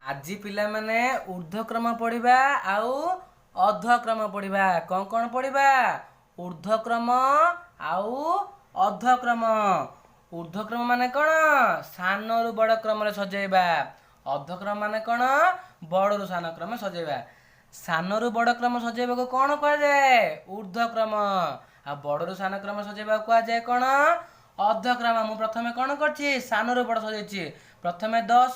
ଆଜି ପିଲାମାନେ ଉର୍ଦ୍ଧ୍ୱକ୍ରମ ପଢ଼ିବା ଆଉ ଅଧକ୍ରମ ପଢ଼ିବା। କ'ଣ କ'ଣ ପଢ଼ିବା? ଉର୍ଦ୍ଧ୍ୱକ୍ରମ ଆଉ ଅଧକ୍ରମ। ଉର୍ଦ୍ଧ୍ୱକ୍ରମ ମାନେ କ'ଣ? ସାନରୁ ବଡ଼ କ୍ରମରେ ସଜେଇବା। ଅଧକ୍ରମ ମାନେ କ'ଣ? ବଡ଼ରୁ ସାନ କ୍ରମ ସଜେଇବା। ସାନରୁ ବଡ଼ କ୍ରମ ସଜେଇବାକୁ କ'ଣ କୁହାଯାଏ? ଉର୍ଦ୍ଧ୍ୱକ୍ରମ। ଆଉ ବଡ଼ରୁ ସାନ କ୍ରମ ସଜେଇବାକୁ କୁହାଯାଏ କ'ଣ? ଅଧକ୍ରମ। ମୁଁ ପ୍ରଥମେ କ'ଣ କରିଛି? ସାନରୁ ବଡ଼ ସଜେଇଛି। ପ୍ରଥମେ 10,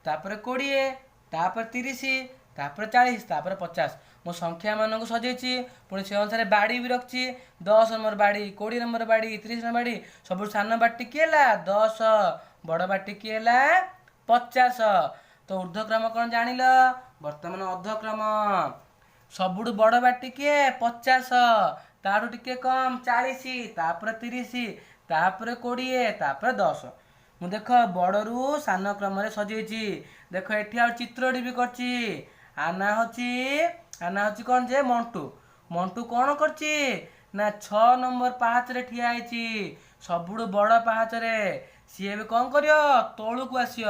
ତାପରେ 20, ତାପରେ 30, ତାପରେ 40, ତାପରେ 50। ମୁଁ ସଂଖ୍ୟାମାନଙ୍କୁ ସଜେଇଛି, ପୁଣି ସେ ଅନୁସାରେ ବାଡ଼ି ବି ରଖିଛି। 10 ନମ୍ବର ବାଡ଼ି, 20 ନମ୍ବର ବାଡ଼ି, 30 ନମ୍ବର ବାଡ଼ି। ସବୁଠୁ ସାନ ବାଡ଼ିଟି କିଏ ହେଲା? 10। ବଡ଼ ବାଡ଼ିଟି କିଏ ହେଲା? 50। ତ ଉର୍ଦ୍ଧ୍ୱକ୍ରମ କ'ଣ ଜାଣିଲ? ବର୍ତ୍ତମାନ ଅଧକ୍ରମ। ସବୁଠୁ ବଡ଼ ବାଟି କିଏ? 50। ତାଠୁ ଟିକେ କମ୍ 40, ତାପରେ 30, ତାପରେ 20, ତାପରେ 10। ମୁଁ ଦେଖ ବଡ଼ରୁ ସାନ କ୍ରମରେ ସଜେଇଛି। ଦେଖ, ଏଠି ଆଉ ଚିତ୍ରଟି ବି କରିଛି। ଆନା ହେଉଛି କ'ଣ ଯେ ମଣ୍ଟୁ। ମଣ୍ଟୁ କ'ଣ କରିଛି ନା 6 ନମ୍ବର ପାହାଚରେ ଠିଆ ହେଇଛି, ସବୁଠୁ ବଡ଼ ପାହାଚରେ। ସିଏ ଏବେ କ'ଣ କରିବ? ତଳକୁ ଆସିବ।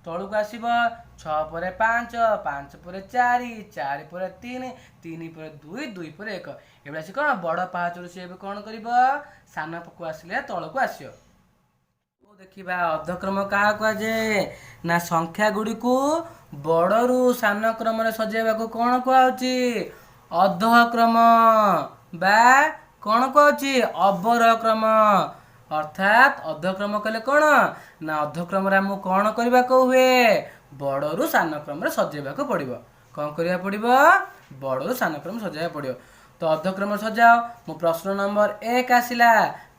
ତଳକୁ ଆସିବ, 6 ପରେ 5, 5 ପରେ 4, 4 ପରେ 3, 3 ପରେ 2, 2 ପରେ 1। ଏବେ ଆସି କ'ଣ ବଡ଼ ପାହାଚରୁ ସିଏ ଏବେ କ'ଣ କରିବ? ସାନକୁ ଆସିଲେ ତଳକୁ ଆସିବ। ଦେଖିବା, ଅଧକ୍ରମ କାହା କୁହାଯାଏ ନା ସଂଖ୍ୟା ଗୁଡ଼ିକୁ ବଡ଼ରୁ ସାନ କ୍ରମରେ ସଜେଇବାକୁ କ'ଣ କୁହାହଉଛି? ଅଧକ୍ରମ ବା କ'ଣ କୁହାହଉଛି? ଅବରୋହ କ୍ରମ। ଅର୍ଥାତ୍ ଅଧକ୍ରମ କହିଲେ କ'ଣ ନା ଅଧକ୍ରମରେ ଆମକୁ କ'ଣ କରିବାକୁ ହୁଏ? ବଡ଼ରୁ ସାନ କ୍ରମରେ ସଜେଇବାକୁ ପଡ଼ିବ। କ'ଣ କରିବାକୁ ପଡ଼ିବ? ବଡ଼ରୁ ସାନ କ୍ରମ ସଜେଇବାକୁ ପଡ଼ିବ। ତ ଅଧକ୍ରମ ସଜାଅ। ମୁଁ ପ୍ରଶ୍ନ ନମ୍ବର 1 ଆସିଲା,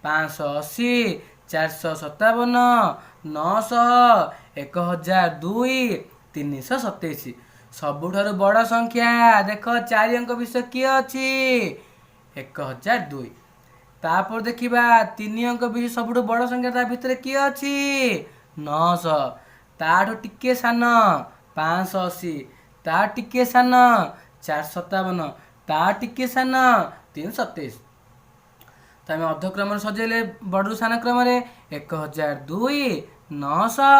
580, 457, 900, 1002, 327। ସବୁଠାରୁ ବଡ଼ ସଂଖ୍ୟା ଦେଖ, ଚାରି ଅଙ୍କ ବିଷୟ କିଏ ଅଛି? 1002। ତାପରେ ଦେଖିବା, ତିନି ଅଙ୍କ ବିଷୟ ସବୁଠୁ ବଡ଼ ସଂଖ୍ୟା ତା ଭିତରେ କିଏ ଅଛି? 900। ତାଠୁ ଟିକେ ସାନ 580, ତା ଟିକେ ସାନ 457, ତା ଟିକେ ସାନ 327। ତ ଆମେ ଅଧକ୍ରମରେ ସଜେଇଲେ ବଡ଼ରୁ ସାନ କ୍ରମରେ 1002, 900,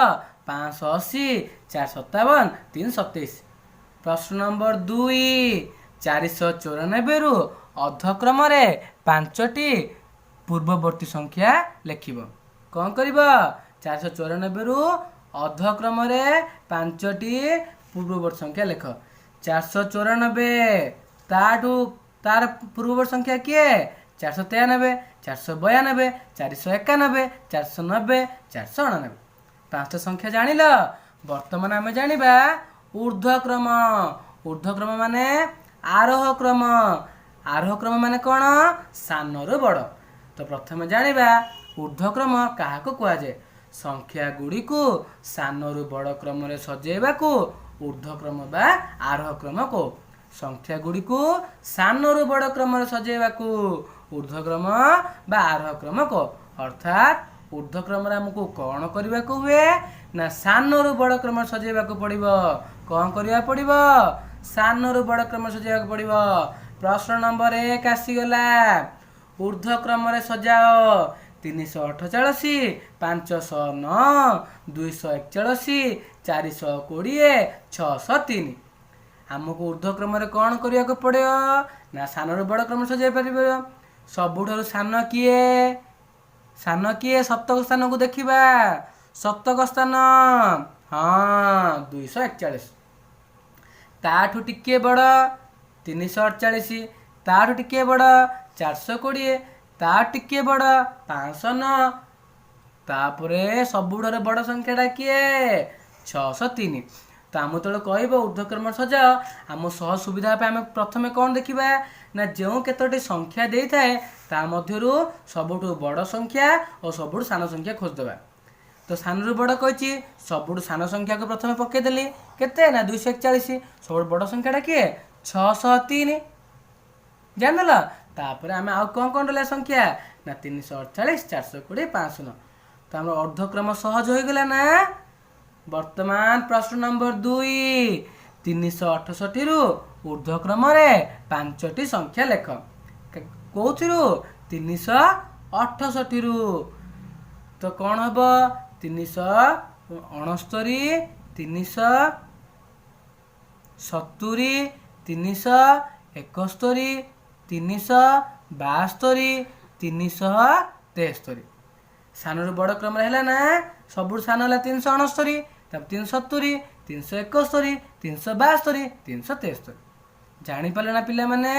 580, 457, 327। ପ୍ରଶ୍ନ ନମ୍ବର 2, 494ରୁ ଅଧକ୍ରମରେ ପାଞ୍ଚଟି ପୂର୍ବବର୍ତ୍ତୀ ସଂଖ୍ୟା ଲେଖିବ। କ'ଣ କରିବ? 494ରୁ ଅଧକ୍ରମରେ ପାଞ୍ଚଟି ପୂର୍ବବର୍ତ୍ତୀ ସଂଖ୍ୟା ଲେଖ। 494, ତାଠୁ ତାର ପୂର୍ବବର୍ତ୍ତୀ ସଂଖ୍ୟା କିଏ? 493, 492, 491, 490, 489। ପାଞ୍ଚଟା ସଂଖ୍ୟା ଜାଣିଲ। ବର୍ତ୍ତମାନ ଆମେ ଜାଣିବା ଉର୍ଦ୍ଧ୍ୱକ୍ରମ। ଉର୍ଦ୍ଧ୍ୱକ୍ରମ ମାନେ ଆରୋହ କ୍ରମ। ଆରୋହ କ୍ରମ ମାନେ କ'ଣ? ସାନରୁ ବଡ଼। ତ ପ୍ରଥମେ ଜାଣିବା ଉର୍ଦ୍ଧ୍ୱକ୍ରମ କାହାକୁ କୁହାଯାଏ। ସଂଖ୍ୟା ଗୁଡ଼ିକୁ ସାନରୁ ବଡ଼ କ୍ରମରେ ସଜେଇବାକୁ ଉର୍ଦ୍ଧ୍ୱକ୍ରମ ବା ଆରୋହ କ୍ରମ କହୁ। ସଂଖ୍ୟା ଗୁଡ଼ିକୁ ସାନରୁ ବଡ଼ କ୍ରମରେ ସଜେଇବାକୁ ଉର୍ଦ୍ଧ୍ୱକ୍ରମ ବା ଆରୋହ କ୍ରମ କହୁ। ଅର୍ଥାତ୍ ଉର୍ଦ୍ଧ୍ୱକ୍ରମରେ ଆମକୁ କ'ଣ କରିବାକୁ ହୁଏ ନା ସାନରୁ ବଡ଼ କ୍ରମରେ ସଜେଇବାକୁ ପଡ଼ିବ। କ'ଣ କରିବାକୁ ପଡ଼ିବ? ସାନରୁ ବଡ଼ କ୍ରମରେ ସଜେଇବାକୁ ପଡ଼ିବ। ପ୍ରଶ୍ନ ନମ୍ବର 1 ଆସିଗଲା, ଉର୍ଦ୍ଧ୍ୱକ୍ରମରେ ସଜାଅ 348, 509, 241, 420, 603। ଆମକୁ ଉର୍ଦ୍ଧ୍ୱକ୍ରମରେ କ'ଣ କରିବାକୁ ପଡ଼ିବ ନା ସାନରୁ ବଡ଼ କ୍ରମ ସଜାଇ ପାରିବ। ସବୁଠାରୁ ସାନ କିଏ? ସାନ କିଏ? ଶତକ ସ୍ଥାନକୁ ଦେଖିବା। ଶତକ ସ୍ଥାନ, ହଁ, 241। ତାଠୁ ଟିକିଏ ବଡ଼ 348, ତାଠୁ ଟିକିଏ ବଡ଼ 420, ତା ଟିକିଏ ବଡ଼ 509। ତାପରେ ସବୁଠାରୁ ବଡ଼ ସଂଖ୍ୟାଟା କିଏ? 603। ତ ଆମ ଯେତେବେଳେ କହିବ ଉର୍ଦ୍ଧ୍ୱକ୍ରମ ସଜାଅ, ଆମ ସହଜ ସୁବିଧା ପାଇଁ ଆମେ ପ୍ରଥମେ କ'ଣ ଦେଖିବା ନା ଯେଉଁ କେତୋଟି ସଂଖ୍ୟା ଦେଇଥାଏ, ତା ମଧ୍ୟରୁ ସବୁଠୁ ବଡ଼ ସଂଖ୍ୟା ଓ ସବୁଠୁ ସାନ ସଂଖ୍ୟା ଖୋଜିଦେବା। ତ ସାନରୁ ବଡ଼ କହିଛି, ସବୁଠୁ ସାନ ସଂଖ୍ୟାକୁ ପ୍ରଥମେ ପକେଇଦେଲି। କେତେ ନା 241। ସବୁଠୁ ବଡ଼ ସଂଖ୍ୟାଟା କିଏ? 603। ଜାଣିଦେଲ। ତାପରେ ଆମେ ଆଉ କ'ଣ କ'ଣ ରହିଲା ସଂଖ୍ୟା ନା 348, 420, 509। ତ ଆମର ଅର୍ଦ୍ଧକ୍ରମ ସହଜ ହୋଇଗଲା ନା? ବର୍ତ୍ତମାନ ପ୍ରଶ୍ନ ନମ୍ବର 2, 368ରୁ ଉର୍ଦ୍ଧ୍ୱକ୍ରମରେ ପାଞ୍ଚଟି ସଂଖ୍ୟା ଲେଖ। କୋଉଥିରୁ? 368ରୁ। ତ କ'ଣ ହବ? 369, 300 70, 371, 372, 373। ସାନରୁ ବଡ଼ କ୍ରମରେ ହେଲା ନା? ସବୁଠୁ ସାନ ହେଲା 369, ତାପରେ 370, 371, 372, 373। ଜାଣିପାରିଲ ନା ପିଲାମାନେ?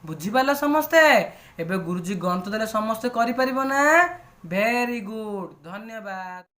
ବୁଝିପାରିଲ ସମସ୍ତେ? ଏବେ ଗୁରୁଜୀ ଗଣିତ ଦେଲେ ସମସ୍ତେ କରିପାରିବ ନା? ଭେରି ଗୁଡ୍, ଧନ୍ୟବାଦ।